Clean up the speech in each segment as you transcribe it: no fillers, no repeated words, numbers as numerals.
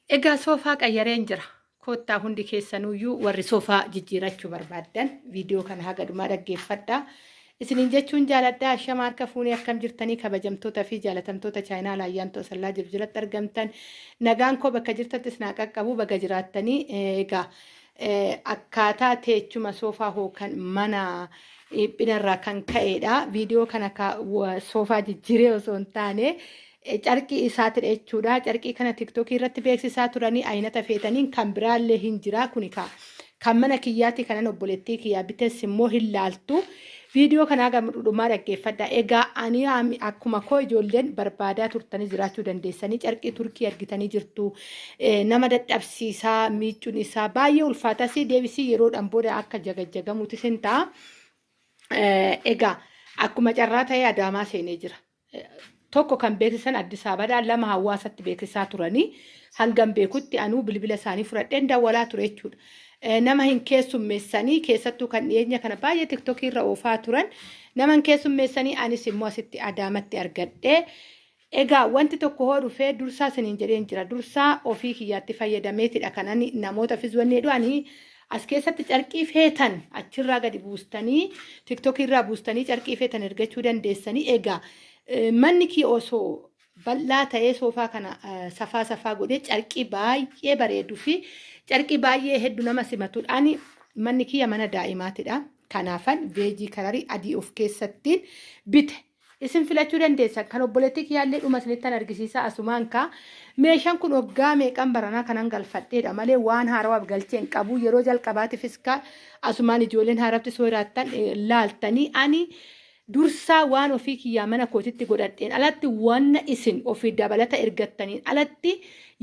Egaa soofaa qayyareen jira. Koottaa hundi keessanuyyuu warri soofaa jijjiirachuu barbaaddan viidiyoo kana haga dhumaa dhaggeeffadhaa. Isiniin jechuun jaaladha. Ashama harka fuunee akkam jirtanii kabajamtoota fi jaalatamtoota chaayinaa Laayyaantoo Asallaa jiru jalatti argamtan. Nagaan koo bakka jirtatti isin haa qaqqabu baga jiraattanii. Egaa akkaataa teechuma soofaa hookan mana dhiphinarraa kan ka'edha. Viidiyoo kana soofaa jijjiiree osoo hin taane carqii isaatidha jechuudha. Carqii kana tiktookii irratti beeksisaa turanii aynata feetaniin kan biraallee hin jira kuni kaa. Kan mana kiyyaati kanan obboleettii kiyyaa bites immoo hin laaltu. Viidiyoo kanaa gama dhudhumaa dhaggeeffadha. Egaa ani akkuma koo ijoolleen barbaadaa turtanii jiraachuu dandeessanii carqii turkii argitanii jirtu. Nama dadhabsiisaa miicuun isaa baay'ee ulfaatas deebisii yeroodhaan booda akka jagajjagamuutis hin ta'a. Egaa akkuma carraa ta'ee Adaamaa seenee jira. Tokko kan beeksisan Addis Ababaa, lama hawaasatti beeksisaa turanii hangam beekutti anuu bilbila isaanii fudhadheen dawwalaa ture jechuudha. Nama hin keessummeessanii keessattuu kan dhiyeenya kana baay'ee tiktokii irra oofaa turan nama hin keessummeessanii anis immoo asitti Adaamatti argadhee. Egaa wanti tokko hoo dhufee dursaa isiniin jedheen jira. Dursaa ofii kiyyaatti fayyadameetidha kan ani namoota wanni jedhu ani as keessatti carqii feetan achirraa gadi buustanii tiktokii irraa buustanii carqii feetan ergachuu dandeessanii. Egaa manni kiyya osoo bal'aa ta'ee soofaa kana safaa safaa godhee carqii baay'ee bareeduu fi carqii baay'ee hedduu nama simatudha. Ani manni kiyya mana daa'imaatidha. Kanaafan beejii kalarii adii of keessattiin bite. Isin filachuu dandeessan. Kan obboleettii kiyyaallee dhuma isinittan argisiisa asumaan kaa. Meeshaan kun waggaa meeqan baranaa kanan galfadheedha malee waan haarawaaf galchee hin qabu. Yeroo jalqabaatiifis kaa asumaan ijoolleen haaratti soo jiraattan laaltanii ani dursaa waan ofii kiyyaa mana kootitti godhadheen alatti wanna isin ofii dabalata ergattaniin alatti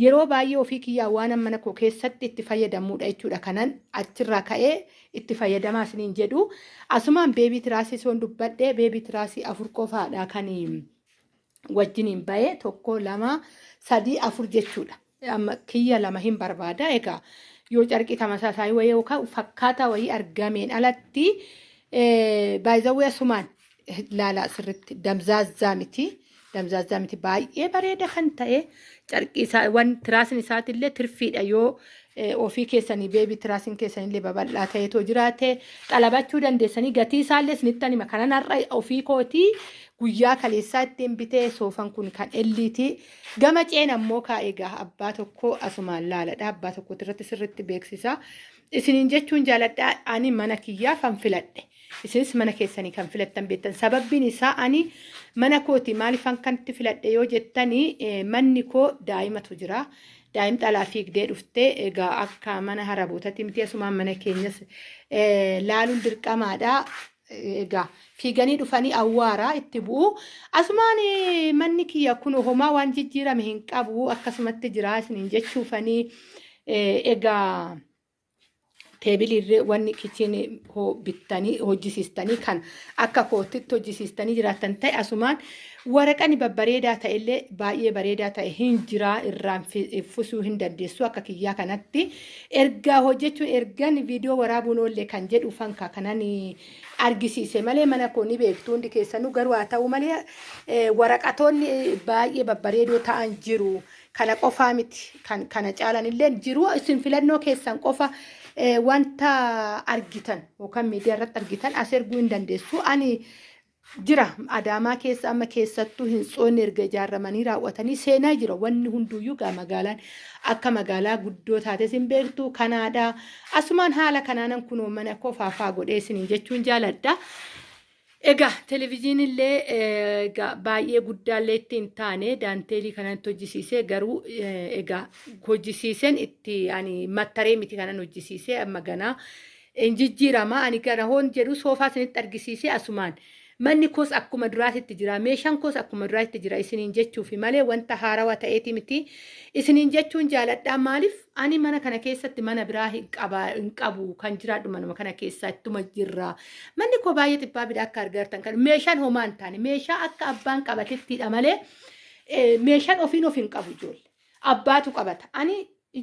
yeroo baay'ee ofii kiyyaa waan mana koo keessatti itti fayyadamuudha jechuudha kanan achirraa ka'ee itti fayyadamaa isiniin jedhu. Asumaan beebii tiraasii soon dubbadhe beebii tiraasii afur qofaadha kan wajjiniin ba'e tokko lama sadii afur jechuudha. Amma kiyya lama hin barbaada egaa yoo carqii tamasaasaayii wayii yookaan fakkaataa wayii argameen alatti baay'izawwee asumaan laalaa sirritti damzaazzaa miti. Damzaazzaa miti baay'ee bareeda kan ta'e carqii isaa wan tiraasni isaatillee tirfiidha yoo ofii keessanii beebii tiraasiin keessanillee babal'aa ta'eetoo jiraate xalabachuu dandeessanii gatii isaallee isinittan hima kanan har'a ofii kootii guyyaa kaleessaa ittiin bitee soofan kun kan elliiti gama ceen ammoo kaa egaa abbaa tokko asumaan laaladha abbaa tokkooti irratti sirriitti beeksisa isiniin jechuun jaaladha ani mana kiyyaaf an filadhe. Isinis mana keessanii kan filattan beektan. Sababbiin isaa ani mana kooti maaliifan kanatti filadhe yoo jettanii manni koo daa'imatu jira. Daa'imti alaa fiigdee dhuftee egaa akka mana harabootatti miti asumaan mana keenyas laaluun dirqamaadha. Egaa fiiganii dhufanii awwaaraa itti bu'u. Asumaan manni kiyya kun homaa waan jijjiirame hin qabu akkasumatti jira isiniin jechuufanii egaa. Teebilii wanni kichiin bittanii hojjisiistanii kan akka kootitti hojjisiistanii jiraattan ta'e asumaan waraqani babbareedaa ta'ellee baay'ee bareedaa ta'e hin jiraa irraan fusuu hin dandeessu akka kiyyaa kanatti ergaa hojjechuun ergan viidiyoo waraabuun oollee kan jedhu fanka kanan argisiise malee mana koo ni beektu hundi keessanuu garuu haa ta'u malee waraqatoonni baay'ee babbareedoo ta'an jiru. Kana qofaa miti kan kana caalan illee jiru isin filannoo keessan qofa wanta argitan yookaan miidiyaa irratti argitan as erguu hin dandeessu. Ani jira Adaamaa keessa amma keessattuu hin tsoonni erga ijaarramanii raawwatanii seenaa jira wanni hunduyyuu gaa magaalaan akka magaalaa guddoo taates hin beektu kanaadha. Asumaan haala kanaanan kunoo mana koo faafaa godhee isiniin jechuun jaaladha. Egaa televizyiinillee egaa baay'ee guddaallee itti hin taane daanteelii kanatti hojjisiisee garuu egaa hojjisiiseen itti ani mattaree miti kanan hojjisiisee amma ganaa hin jijjiirama ani kana hoon jedhu soofaa isinitti argisiisee asumaan manni koos akkuma duraatitti jira meeshaan koos akkuma duraatitti jira isiniin jechuufi malee wanta haarawaa ta'eeti miti isiniin jechuun jaaladhaa maaliif Ani mana kana keessatti mana biraa hin qaba hin qabu kan jiraadhu manuma kana keessa ittuma jirra. Manni koo baay'ee xibbaa bidha akka argartan kan meeshaan homaa hin taane meeshaa akka abbaan qabatettidha malee meeshaan ofiin of hin qabu ijoollee. Abbaatu qabata. Ani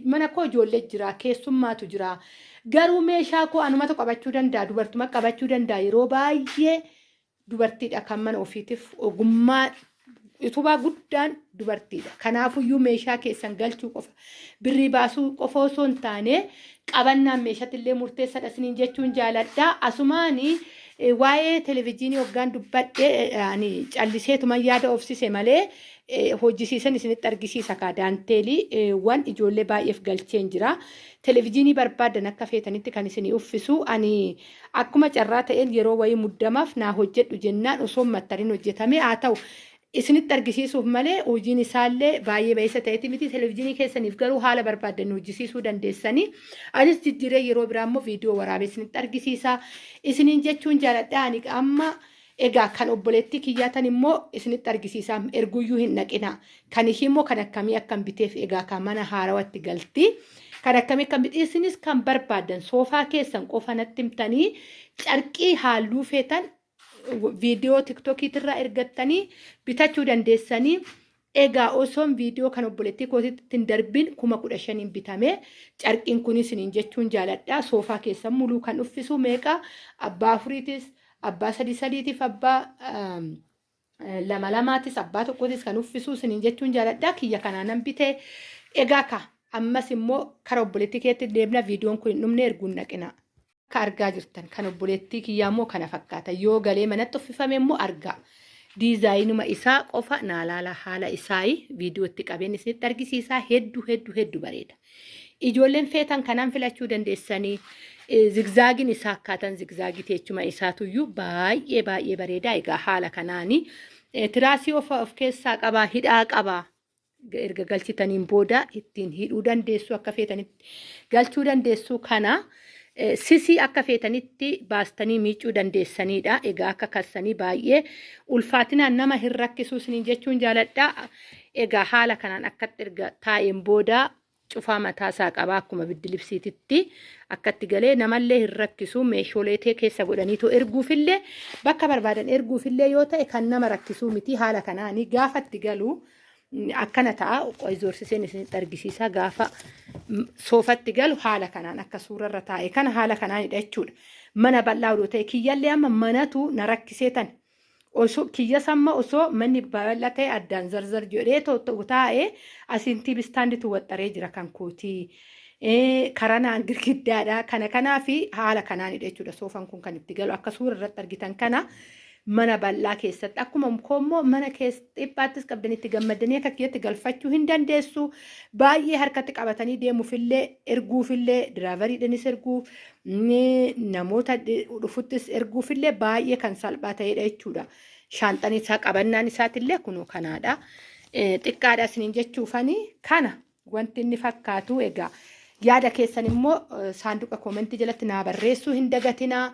mana koo ijoollee jira keessummaatu jira. Garuu meeshaa koo anumatu qabachuu danda'a dubartuma qabachuu danda'a yeroo baay'ee dubartiidha kan mana ofiitiif ogummaa Utubaa guddaan dubartiidha. Kanaafuyyuu meeshaa keessan galchuu qofa birrii baasuu qofa osoo hin taane qabannaan meeshatti illee murteessadha isiniin jechuun jaaladha. Asumaani waa'ee televezyiinii hoggaan dubbadhe ani calliseetuman yaada obsise malee hojjisiisan isinitti argisiisa kaa daanteelii wan ijoollee baay'eef galcheen jira. Televezyiinii barbaadan akka feetanitti kan isinii uffisu ani akkuma carraa ta'een yeroo wayii muddamaaf naa hojjedhu jennaan osoo mattarin hojjetame haa ta'u isinitti argisiisuuf malee hojiin isaallee baay'ee ba'eessa ta'eeti miti. Televezyiinii keessaniif garuu haala barbaadan hojjisiisuu dandeessanii. Anis jijjiiree yeroo biraa immoo viidiyoo waraabee isinitti argisiisa. Isiniin jechuun jaaladha. Ani amma egaa kan obboleettii kiyyaatan immoo isinitti argisiisa. Erguyyuu hin dhaqina. Kan ishii immoo kan akkamii akkan biteef egaa kan mana haarawatti galti. Kan akkamii akkan bite isinis kan barbaadan soofaa keessan qofa natti himtanii carqii halluu feetan viidiyoo tiktokiitirraa ergattanii bitachuu dandeessanii. Egaa osoon viidiyoo kan obboleettii kootitti hin darbin 15,000 bitame. Carqiin kunis isiniin jechuun jaaladha. Soofaa keessan muluu kan uffisu meeqa? Abbaa afuriitis, abbaa sadii sadiitiif, abbaa lama lamaatis, abbaa tokkootis kan uffisu isiniin jechuun jaaladha. Kiyya kanaanan bite. Egaa ka ammas immoo kara obboleettii keetti deemna. Viidiyoon kun hin dhumne erguun naqina. Akka argaa jirtan kan obboleettii kiyyaa immoo kana fakkaata. Yoo galee manatti uffifame immoo argaa. Diizaayinuma isaa qofa naa laala haala isaa viidiyootti qabeen isinitti argisiisaa hedduu hedduu hedduu bareeda. Ijoolleen feetan kanaan filachuu dandeessanii zigzaagiin isaa akkaataan zigzaagii teechuma isaatuyyuu baay'ee baay'ee bareeda. Egaa haala kanaani tiraasii of keessaa qabaa, hidhaa qabaa. Erga galchitaniin booda ittiin hidhuu dandeessu, akka feetanitti galchuu dandeessu kana sisii akka feetanitti baastanii miicuu dandeessanidha. Egaa akka kassanii baay'ee ulfaatinaan nama hin rakkisuu isiniin jechuun jaaladha. Egaa haala kanaan akkatti erga taa'een booda cufaa mataa isaa qabaa akkuma biddilibsiititti akkatti galee namallee hin rakkisu. Meeshoolee tee keessa godhaniitoo erguufillee bakka barbaadan erguufillee yoo ta'e kan nama rakkisuu miti. Haala kanaanii gaafatti galu akkana ta'a. Qoy zoorsiseen isinitti argisiisa. Gaafa soofatti galu haala kanaan akka suurarra taa'e kana haala kanaanidha jechuudha. Mana bal'aa odoo ta'e kiyyallee amma manatu na rakkisee tan osoo kiyya samma osoo manni babal'aa ta'e addaan zarzar jedhee taa'e asiin TV standitu waxxaree jira kan kootii. Karanaan girgiddaadha. Kana kanaa fi haala kanaanidha jechuudha. Soofaan kun kan itti galu akka suura irratti argitan kana mana bal'aa keessatti akkuma koommoo mana keessa dhiphaattis qabdanii itti gammadanii akka kiyyatti galfachuu hin dandeessu. Baay'ee harkatti qabatanii deemuufillee erguufillee diraavariidhanis erguu namoota dhufuttis erguufillee baay'ee kan salphaa ta'edha jechuudha. Shaanxan isaa qabannaan isaatillee kunoo kanaadha. Xiqqaadha isiniin jechuufani kana wanti inni fakkaatu. Egaa yaada keessan immoo saanduqa koomentii jalatti naa barreessuu hin dagatinaa.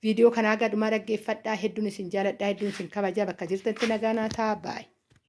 Viidiyoo kanaa gadumaa dhaggeeffadhaa. Hedduun isin jaaladhaa. Hedduun isin kabajaa. Bakka jirtanitti nagaa naa ta'a. Baay'ee.